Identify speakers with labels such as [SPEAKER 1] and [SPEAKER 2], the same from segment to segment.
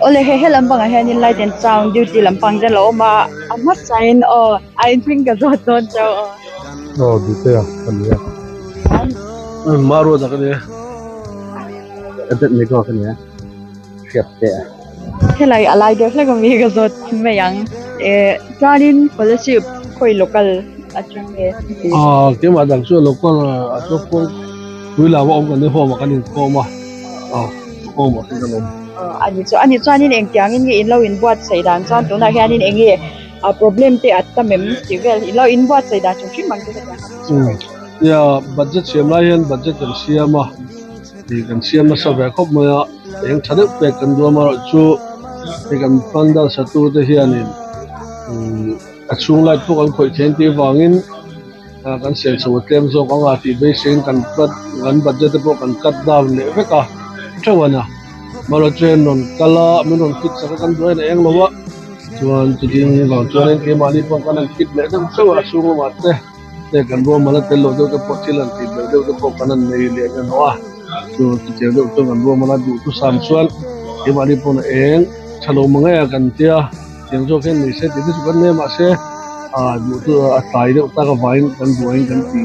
[SPEAKER 1] Awle hei he lampangah hianin light and sound duty lampang te a lo awm a a hmasain aw a inhming ka zawt dawn chauh aw.
[SPEAKER 2] Aw Ditea ka ni a.
[SPEAKER 3] Maruata ka ni a.
[SPEAKER 4] Abednego ka ni a. Hriat teh a.
[SPEAKER 1] Helai a lai deuh hlek awm hi ka zawt mai ang. Eh chuanin scholarship khawi local atang nge?
[SPEAKER 3] Ah keimah dang chu local a chu kawng pui lam a awm kan ni home ah kan inkhawm a ah home ah hian kan awm.
[SPEAKER 1] Ani chu ani chuanin engtiangin nge in lo inbuatsaih dan chuan tunah hianin eng nge a problem te a tam em tih vel in lo inbuatsaih dan hrim hrim ang chu hetiang
[SPEAKER 3] hian. Nia budget siam lai hian budget kan siam a. Tih kan siam nasa ve khawp mai a, eng tha deuh pek kan duam erawh chu hei kan pandal satu te hianin umm a chhung light pawh kan khawih theih tih avangin kan siam chho a tlem zawk ang a tih beiseiin kan cut kan budget te pawh kan cut down leh vek a theuh a nia amaherawhchu chuan rawn kal a min rawn fit sak a kan duai na eng lo a chuan chutiang vang chuanin keimahni pawh kan han fit leh deuh theuh a a chhung lamah te. Te kan ruahman a tel loh deuh te pawh thil han tih belh deuh te pawh kan han nei leh hna hnawh a, chu chutiang deuh chuan kan ruahman a duh thusam chuan keimahni pawn a eng tha lo mang e a kan tia tiang zawk hian ni se tih te chu kan nei a mahse ah duh chu a tlai deuh tak avangin kan duain kan ti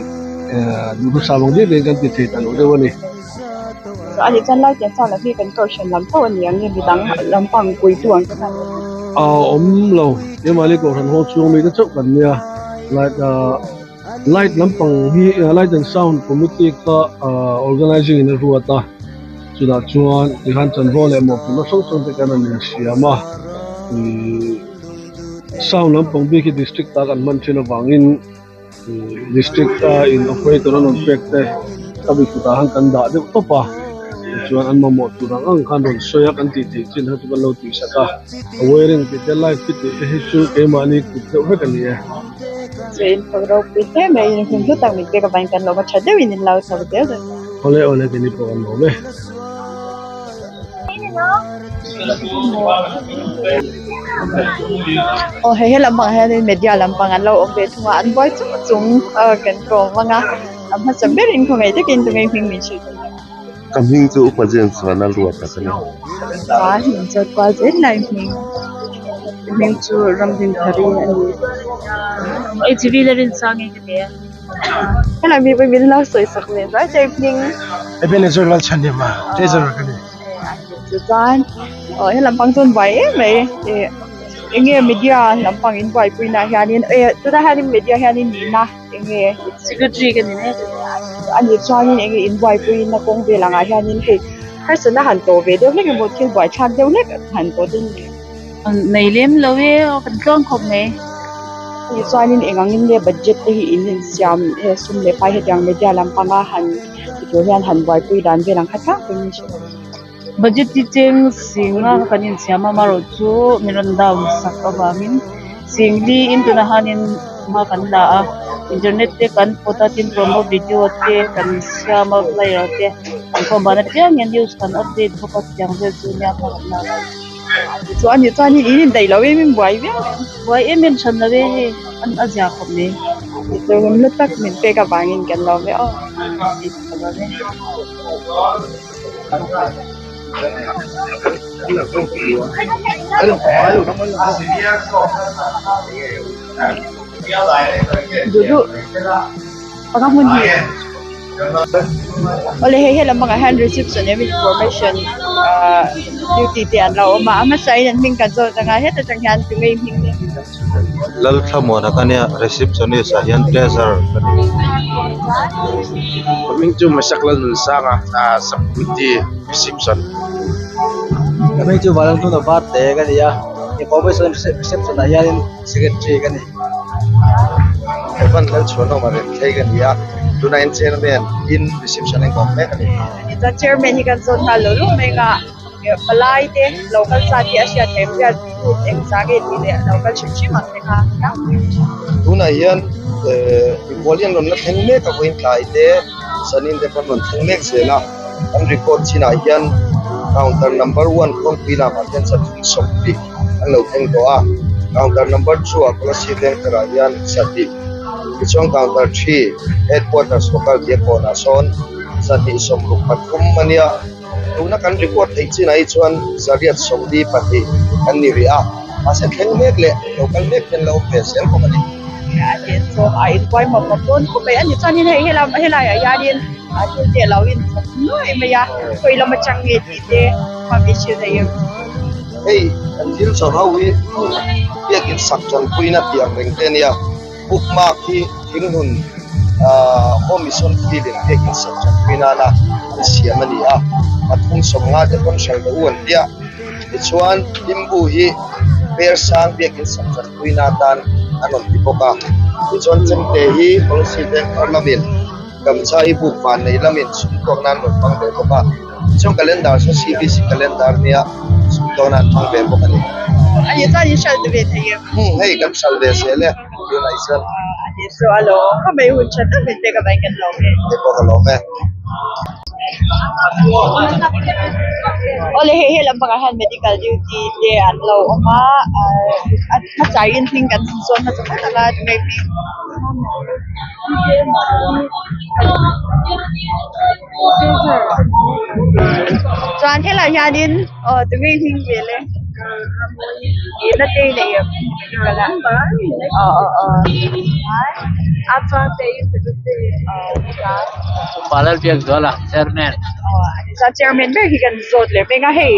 [SPEAKER 3] eh duh thusam ang diak diakin kan ti thei ta lo deuh a ni.
[SPEAKER 1] Ani chuan lai tiang chang lam hi kan kohhran lam tho a ni ang nge midang lampang puitu ang te khan.
[SPEAKER 3] A awm lo keimahni kohhran haw chhung mi te chauh kan nia light ah light lampang hi light and sound committee kha ah organizing in a ruat a chutah chuan tikhan chanvo leh mawhphurhna hrang hrang te kan han insiam a ihh sound lampang bik hi district ah kan hman thin avangin. District a in operator an rawn pek te ka mi kutah khan kan dah deuh tawp a tichuan an mamawh tur ang ang khan rawn sawi a kan tih theih chin kha chu kan lo tih sak a a wiring tih te light te tih te hi chu keimahni kut deuh vek a ni e.
[SPEAKER 1] Chu in thawk ropui hle mai in hun hlu tak min pek avangin kan lawm a tha deuhin in lo chho zel dawn nia.
[SPEAKER 3] Awle awle keini pawh kan lawm e.
[SPEAKER 1] Aw hei he lampangah hianin media lampang an lo awm ve thung a an buai chung chung a kan kawm ang a a hmasa berin khawngaih takin tunge hming min hrilh dawn em?
[SPEAKER 5] Ka hming chu upa James Vana Luat a ka ni.
[SPEAKER 1] A hming chu kual zel lai hming
[SPEAKER 6] hming chu Ramdinthari a ni.
[SPEAKER 7] HV la rinsang e ka ti a.
[SPEAKER 1] Helai mi pawh min lo sawi sak leh zai zai hming.
[SPEAKER 8] Ebenezer Lalchhanhima Treasurer ka ni.
[SPEAKER 1] Chuan aw he lampang chuan buai em mai ih eng nge media lampang in buaipui naah hianin eh tunah hianin media hianin nihna eng nge
[SPEAKER 7] Secretary ka ni mek
[SPEAKER 1] a nih chuanin eng nge in buaipui na kawng vel angah hianin hei harsatna han tawh ve deuh hlek emaw thil buaithlak deuh hlek han tawh dawn nge.
[SPEAKER 7] Nei lem lo e aw kan tluang khawp mai.
[SPEAKER 1] Ni chuanin eng angin nge budget te hi in insiam he sum leh pai hetiang media lampanga han ti tur hian han buaipui dan vel ang kha tlangpuiin min hrilh ang.
[SPEAKER 7] Budget hi cheng singa kan insiam a amaherawh chu min rawn down sak avangin sing li in tunah hianin hma kan la a internet te kan pawt a tin promo video te kan siam a flyer te an khawm ban apiangin news kan update bawk a tiang vel chu nia hma kan lak a.
[SPEAKER 1] Chuan ni chuan in in daih lo em in buai viau em.
[SPEAKER 7] Buai em em than lo e hei an a zia khawp mai.
[SPEAKER 1] Chu hun hlu tak min pek avangin kan lo ve aw. Duh duh panga hmun hi. Awle hei helam bangah hian reception em information ahh duty te an lo awm a a hmasa in an hming kan zawt anga heta tang hian tunge hming nge
[SPEAKER 9] Lalthlamuana ka nia receptionist ah hian treasurer ka ni.
[SPEAKER 8] Ka hming chu Masak Lalnunsanga ah sub committee reception.
[SPEAKER 4] Ka hming chu Valalhnuna Varte ka ni a information reception ah hianin secretary ka ni.
[SPEAKER 5] Evan Lalchhuanawm a rem thlei ka ni a, tunah hian chairman in reception a inkhawm mek a ni.
[SPEAKER 1] Chuan chairman hi kan zawt nghal lo lo mai ang a, palai te local sa te a hriat theih hian group engzah nge tih leh lo kal hrim hrim ang te kha.
[SPEAKER 5] Tunah hian mikhual hi an rawn la thleng mek a vawiin tlai te zanin te pawh an rawn thleng mek zel a, an record chinah hian counter number one kawngpui lamah hian sathum sawmhnih an lo thleng tawh a counter number two ah Kolasib Lengtherah hian sahnih tichuan counter three headquarters local diakkawnah sawn sahnih sawmruk pathum a nia. Tuna kan record theih chinah hi chuan 142 kan ni rih a, mahse thleng mek leh lo kal mek hian la awm ve zel bawk a ni.
[SPEAKER 1] A nen chuan a inbuai mawp mawp dawn khawp mai a ni. Chuanin hei helam helaiah hianin a thil te a lo inchhawp nuai mai a, khawi lam atang nge tih te kha min hrilh thei em?
[SPEAKER 5] Hei kan thil chawrh ho hi biakin sak tanpuina tih ang reng te a nia. Bookmark hi thing hlun Home Mission Field in biakin sak tanpui nana an siam a ni a, 350 te pawn hral rawh u an tia. Tichuan limbu hi Persang biakin sak tanpui na atan an rawn ti bawk a. Tichuan chemte hi Policy Bank thar lamin gamcha hi buk van nei lamin sumtuak nan rawn hmang ve bawk a. Tichuan calendar chu CBC calendar nia sumtuak nan hmang ve bawk a ni.
[SPEAKER 1] A ni chuan in hral ve thei em?
[SPEAKER 5] Umm hei kan hral ve zel e tunah i chuan.
[SPEAKER 1] A ni chu a lawm ka mai hun tha tak min pek avangin kan lawm e.
[SPEAKER 5] Hei pawh ka lawm e.
[SPEAKER 1] Awle hei he lam pangah hian medical duty te an lo awm a a hmachaiin hming kan zawn hmasa phawt ang a tunge hming. Chuan helaiah hianin aw tunge hming vel e ih na te nei em aw aw aw aw chairman ber hi kan zawt leh hmeng a hei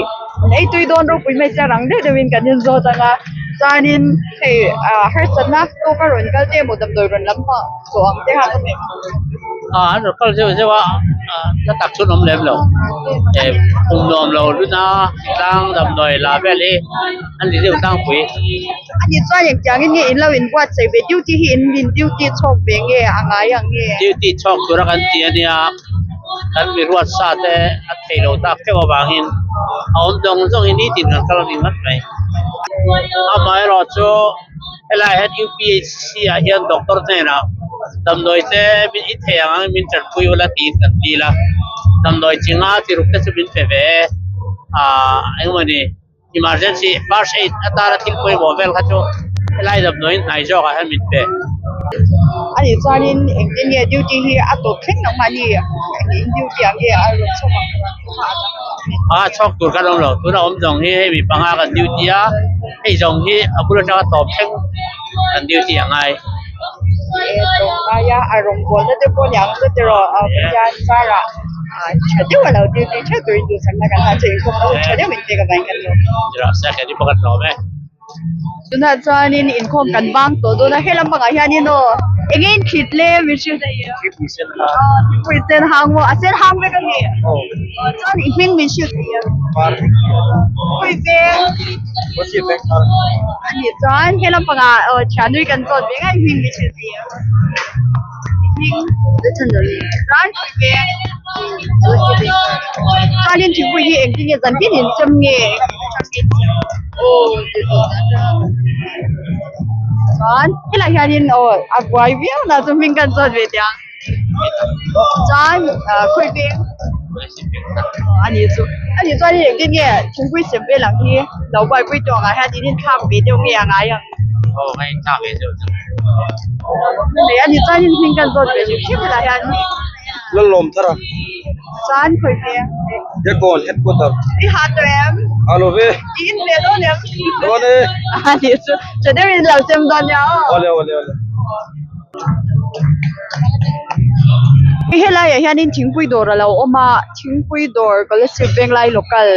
[SPEAKER 1] ei tui dawn ropui mai chiang ang deuh deuhin kan inzawt ang a chuanin hei ah harsatna tawka rawn kal te emaw damdawi rawn lam pah tawh ang te kha ka hmu.
[SPEAKER 10] Ah an rawn kal zeuh zeuh a ah na tak chu an awm lem lo eh kum nuam lo luna tlang damdawi la vel hi an ti deuh tlangpui.
[SPEAKER 1] A nih chuan engtiangin nge in lo inbuatsaih ve duty hi in in duty chhawk ve nge a ngai ang nge?
[SPEAKER 10] Duty chhawk tura kan ti a nia kan mi ruat sa te a theih loh tak teuh avangin a awm zawng zawng hi nitin kan kal a ni ngawt mai. Amaherawhchu helaiah hian UPHC ah hian doctor hnenah damdawi te min i thei ang ang min tanpui ula tiin kan dil a, damdawi chi nga chi ruk te chu min pe ve e ah engmawni emergency first aid atana thil pawimawh vel kha chu helai damdawiin hnai zawkah hian min pe.
[SPEAKER 1] A nih chuanin engtin nge duty hi a tawp thleng lo mahni in duty ang nge a rawn chhawk ang
[SPEAKER 10] A chhawk tur kan awm lo tuna awm zawng hi hei mi panga kan duty a hei zawng hi a bul atanga tawp thleng kan duty a ngai.
[SPEAKER 1] E tawp aia a rawngbawlna te pawh niang chu tiraw a Pathian zarah tha deuh a lo duty theuh turin duhsakna kan hlan chu inkhawm ho tha deuh in pek avangin kan lawm.
[SPEAKER 10] Tiraw second hi pawh kan lawm e.
[SPEAKER 1] Tunah chuanin inkhawm kan bang tawh dawn a helam pangah hianin aw eng nge in thlit le min hrilh thei em?
[SPEAKER 8] Thingpui sen hang.
[SPEAKER 1] Aw thingpui sen hang maw a sen hang vek a ni. Aw chuan i hming min hrilh thei em?
[SPEAKER 8] Par.
[SPEAKER 1] Khawi veng?
[SPEAKER 8] Kawchhip veng thar.
[SPEAKER 1] A nih chuan helam pangah aw thianui kan zawt ve ngai hming min hrilh thei em? I hming? Chuan khawi veng? Chuanin thingpui hi engtin nge zan tin in sem nge? Chuan helaiah hianin aw a buai viau na chu hming kan zawt ve teh ang chuan ah khawi veng a nih chu a nih chuan hei engtin nge thingpui sem vel ang hi lo buaipui tawh ang ah hian in inthlak ve deuh nge a ngai ang. Hei a nih chuan hming kan zawt ve hrim hrim helaiah hian.
[SPEAKER 8] Lalawm thar a.
[SPEAKER 1] Chuan khawi veng.
[SPEAKER 8] Hekawn headquarter.
[SPEAKER 1] I ha tawh em?
[SPEAKER 8] Ha lo ve.
[SPEAKER 1] I in ve dawn em?
[SPEAKER 8] Dawn e.
[SPEAKER 1] A nih chu tha deuhin lo sem dawn nia aw.
[SPEAKER 8] Awle awle awle.
[SPEAKER 1] Helaiah hianin thingpui dawr a lo awm a, thingpui dawr Kolasib Venglai local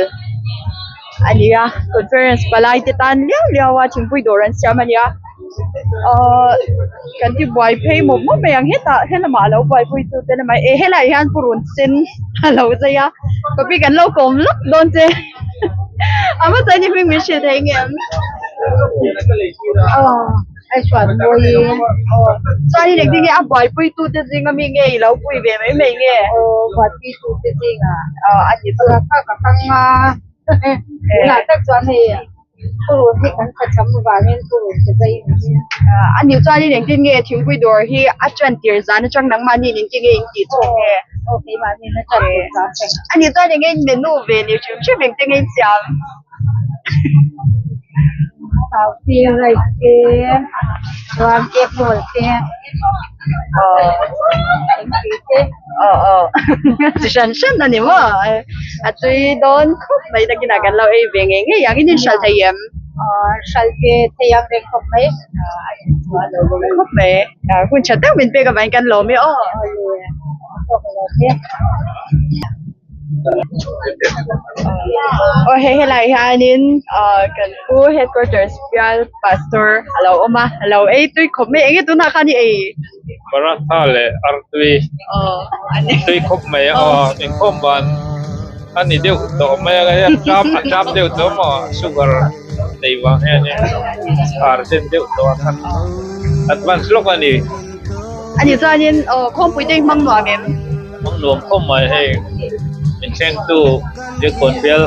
[SPEAKER 1] a ni a, conference palai te tan liau liau a thingpui dawr an siam a ni a. Ahh kan ti buai phei mawp mawp mai ang hetah helamah a lo buaipui tu te lamah eh helaiah hian purun sen a lo zai a copy kan lo kawm lawk dawn che a hmasa in i hming min hrilh thei nge em aw chuanin engtin nge a buaipui tu te zing ami nge i lo pui ve mai mai nge
[SPEAKER 11] aw buaipui tu te zingah
[SPEAKER 1] aw a ni chu
[SPEAKER 11] ka kang a tunah tak chuan hei. Purun hi kan tha tham vangin purun te zai in hi.
[SPEAKER 1] A nih chuanin engtin nge thingpui dawr hi a tan tir zan atang nangmahniin engtin nge in tih chhuak nge?
[SPEAKER 11] Aw keimahniin a tan tir zan thleng.
[SPEAKER 1] A nih chuan eng nge in menu ve ni hrim hrim engtin nge in siam?
[SPEAKER 11] Thau te, rice te. Chuan egg roll te
[SPEAKER 1] aw
[SPEAKER 11] thingpui te
[SPEAKER 1] aw aw chi hran hran a ni maw a tui dawn khawp mai takin ah kan lo ei ve ngei ngei ang in in hralh thei em?
[SPEAKER 11] Aw hralh ve thei ang reng khawp mai.
[SPEAKER 1] Khawp mai hun tha deuh min pek avangin kan lawm e aw. Aw hei helai hianin ah kan pu headquarters bial pastor a lo awm a a lo ei tui khawp mai eng nge tunah khan i ei?
[SPEAKER 12] Paratha leh artui tui khawp mai a aw inkhawm ban a ni deuh tawh mai a hei a ṭam a ṭam deuh tawh maw sugar nei vang hianin ar den deuh tawh a khan advance lawk a ni.
[SPEAKER 1] A nih chuanin aw khawmpui te hi hmang nuam em?
[SPEAKER 12] Hmang nuam khawp mai hei min thlengtu Biakkawn bial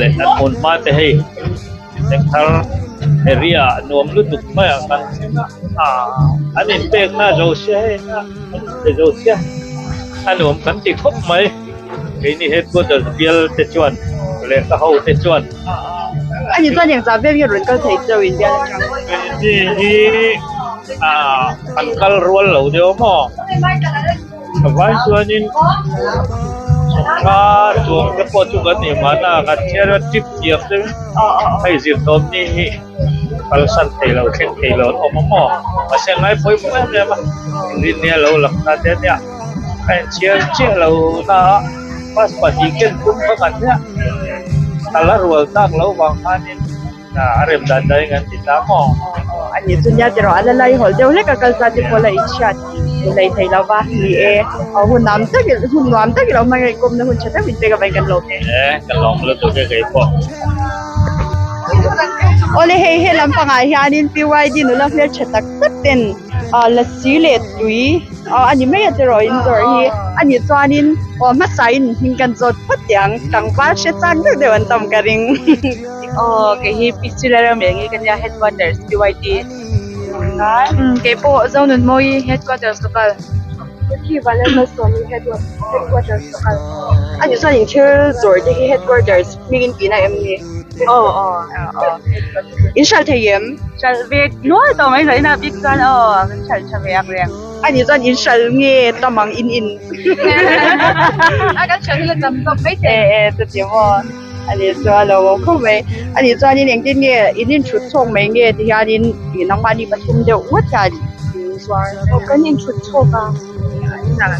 [SPEAKER 12] leh an hmun hma te hei Thlengthar area ah nuam lutuk mai ah kan thleng a ah an inpekna zo sia hei an inpe zo sia a nuam kan ti khawp mai keini headquarters bial te chuan leh ka ho te chuan.
[SPEAKER 1] A nih chuan engzah vel nge rawn kal thei chauh in bial atang?
[SPEAKER 12] Keini hi ah an kal rual lo deuh maw? A vai chuanin sawmnga chuang te pawh chu kan ni mahna kan chhiar a tip thiam te hei zir tawp ni hi kalsan thei lo thleng thei lo an awm a maw mahse a ngai pawimawh em em a rinnia lo lang ta te ania a inchhiar chiah lo na a bus pahnih ken tum kha kan nia a la rual tak lo vang khanin. A rem dan daih ngan ti ta maw?
[SPEAKER 1] A nih chu nia tiraw a la lai hawl deuh hlek a kal ta te pawh la inchhiat lei thei lo va ni e. Aw hun nuam tak hun nuam tak i lo hmang a inkawmna hun tha deuh in pek avangin kan lawm e.
[SPEAKER 12] E ka lawm lutuk e kei pawh.
[SPEAKER 1] Awle hei he lampangah hianin PYD nula hmeltha tak tak ten lasi leh tui a ni mai a tiraw in zawrh hi a nih chuanin aw hmasain hming kan zawt phawt teh ang tlangval hre chak deuh deuh an tam ka ring.
[SPEAKER 7] Aw kei hi Pi Lalram eng hi ka nia headquarters PYT
[SPEAKER 1] Kei pawh Zonunmawi headquarters local.
[SPEAKER 11] Khi Vanlalmalsawmi headquarters local.
[SPEAKER 1] A nih chuan in thil zawrh te hi headquarters hming in tihna em ni?
[SPEAKER 7] Aw aw.
[SPEAKER 1] In hralh thei em?
[SPEAKER 7] Hralh ve nual tawh mai zawh inah bik chuan aw kan hralh tha ve ang reng.
[SPEAKER 1] A nih chuan in hralh nge tam ang in in?
[SPEAKER 11] A kan hralh hi la tam tawp mai thei.
[SPEAKER 1] E e chuti maw? A nih chuan a lo awm khawp mai. A nih chuanin engtin nge in inthut chhawk mai nge ti hianin ih nangmahni pathum deuh ngawt hian in zuar.
[SPEAKER 11] Aw kan inthut chhawk a,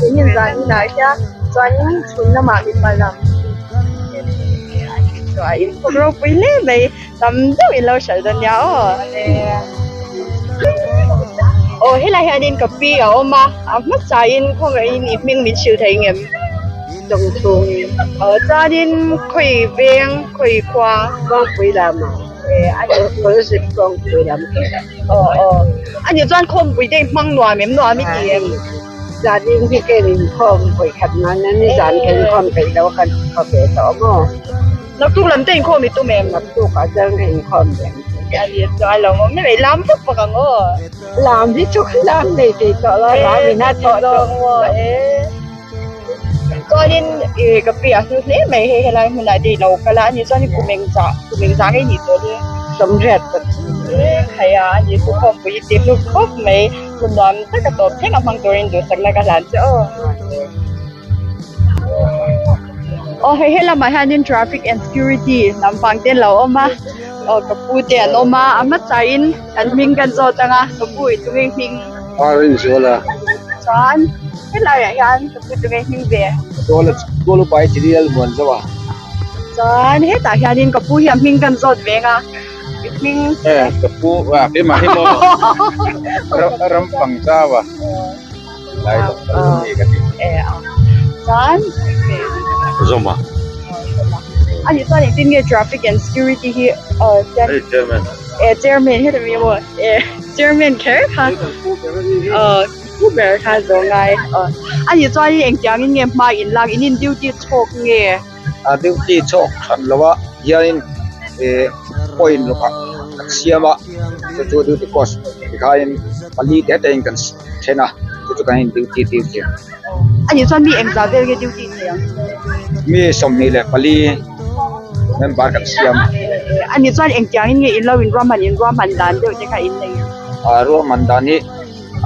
[SPEAKER 11] in inzan inah hian chuanin chhun lamah mipa lam.
[SPEAKER 1] A nih chuan in thawk ropui hle mai, tam deuh in lo hralh dawn nia aw. Aw helai hianin ka pi a awm a, a hmasain khawngaihin i hming min hrilh thei ngem?
[SPEAKER 6] Chawngchhung.
[SPEAKER 1] Aw chuanin khawi veng khawi khua
[SPEAKER 6] Kawngpui lamah Scholarship Kawngpui lam te.
[SPEAKER 1] Aw aw a nih chuan khawmpui te i hmang nuam em nuam i ti em?
[SPEAKER 6] Zanin hi ken inkhawm vawi khat nan a ni zan ka inkhawm peih lo a kan khaw ve tawh maw?
[SPEAKER 1] Naktuk lam te inkhawm i tum em?
[SPEAKER 6] Naktuk ah chuan ka inkhawm ve ang che.
[SPEAKER 1] A nih chuan lo awm mai lam vak vak ang aw.
[SPEAKER 6] Lam hi chu ka lam nei thei tawh lo lam in a thawh tawh.
[SPEAKER 1] Chuanin ih ka pi a hlu hle mai hei helai hmunah te ilo kal a ani chuan kum engzah kum engzah nge nih tawh hi
[SPEAKER 6] Sawmriat
[SPEAKER 1] Khai a ani chu khawmpui i ti hlu khawp mai hun nuam tak a tawp thleng a hmang turin duhsakna ka hlan che aw. Aw hei helamah hianin traffic and security lampang te an lo awm a aw ka pu te an awm a a hmasain an hming kan zawt ang a ka pu i tunge hming.
[SPEAKER 13] Rinzuala.
[SPEAKER 1] Chuan helaiah hian ka pu tunge hming ve.
[SPEAKER 13] Tual upa hi Chirial muan zauh a.
[SPEAKER 1] Chuan hetah hianin ka pu hi a hming kan zawt veng a i hming.
[SPEAKER 13] E ka pu a keimah hi maw ram fang chau a lai lo kal a ni ka ti.
[SPEAKER 1] E a chuan.
[SPEAKER 9] Zawma.
[SPEAKER 1] A nih chuan engtin nge traffic and security hi
[SPEAKER 9] Hei chairman.
[SPEAKER 1] E chairman heta mi maw e chairman kher kha aw pu ber kha zawng ngai aw a nih chuan engtiangin nge hma in lak in in duty chhawk nge
[SPEAKER 13] a duty chhawk hran lo a hianin eh point lawkah kan siam a chu chu duty post tikhain pali te te in kan then a chu chu kan in duty tir thin
[SPEAKER 1] a nih chuan mi engzah vel nge duty thei ang
[SPEAKER 13] mi 24 member kan siam
[SPEAKER 1] a nih chuan engtiangin nge in lo in ruahman in ruahman dan deuh te kha in nei ang.
[SPEAKER 13] ah ruahman dan hi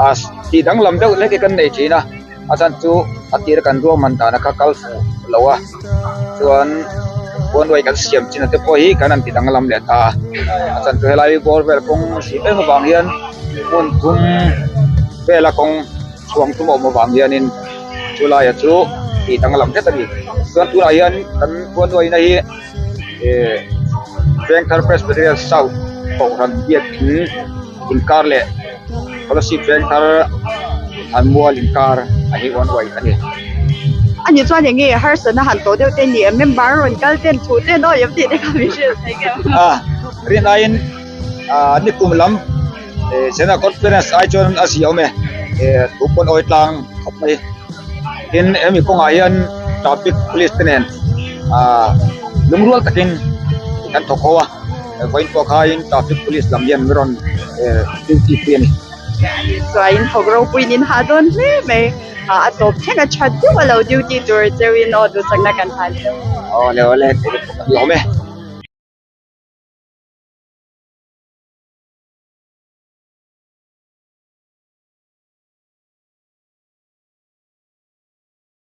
[SPEAKER 13] ah tih danglam deuh hlek hi kan nei thin a a chhan chu a tira kan ruahman dan a kha kal fuh lo a chuan one way kan siam chin a te pawh hi kan han ti danglam leh ta a a chhan chu helai bawr vel kawng hrim em avang hian hmun thum vela kawng chhuang thum a awm avang hianin chu laia chu tih danglam hret a ni chuan tunah hian kan one way na hi eh Vengthar Presbyterian South Kohhran biakin inkar leh Kolasib Vengthar an mual inkar a hi one way a ni.
[SPEAKER 1] A ni chuan eng nge harsatna han tawh deuh te ni em member rawn kal ten thu ten aw em tih te kha min hrilh thei em?
[SPEAKER 13] A rinaiin ah nikum lam eh General Conference ai chuan a zia awm e eh thu pawn awi tlang khawp mai tin hemi kawngah hian traffic police te nen ah lungrual takin kan thawk ho a vawiin pawh khain traffic police lam hian min rawn eh duty pui a ni.
[SPEAKER 1] Chuain thawk ropuiin in hah dawn hle mai ah a tawp thleng a that deuh a lo duty tur cheuhin aw duhsakna kan hlan cheu.
[SPEAKER 13] Awle awle kei pawh ka ni awm e.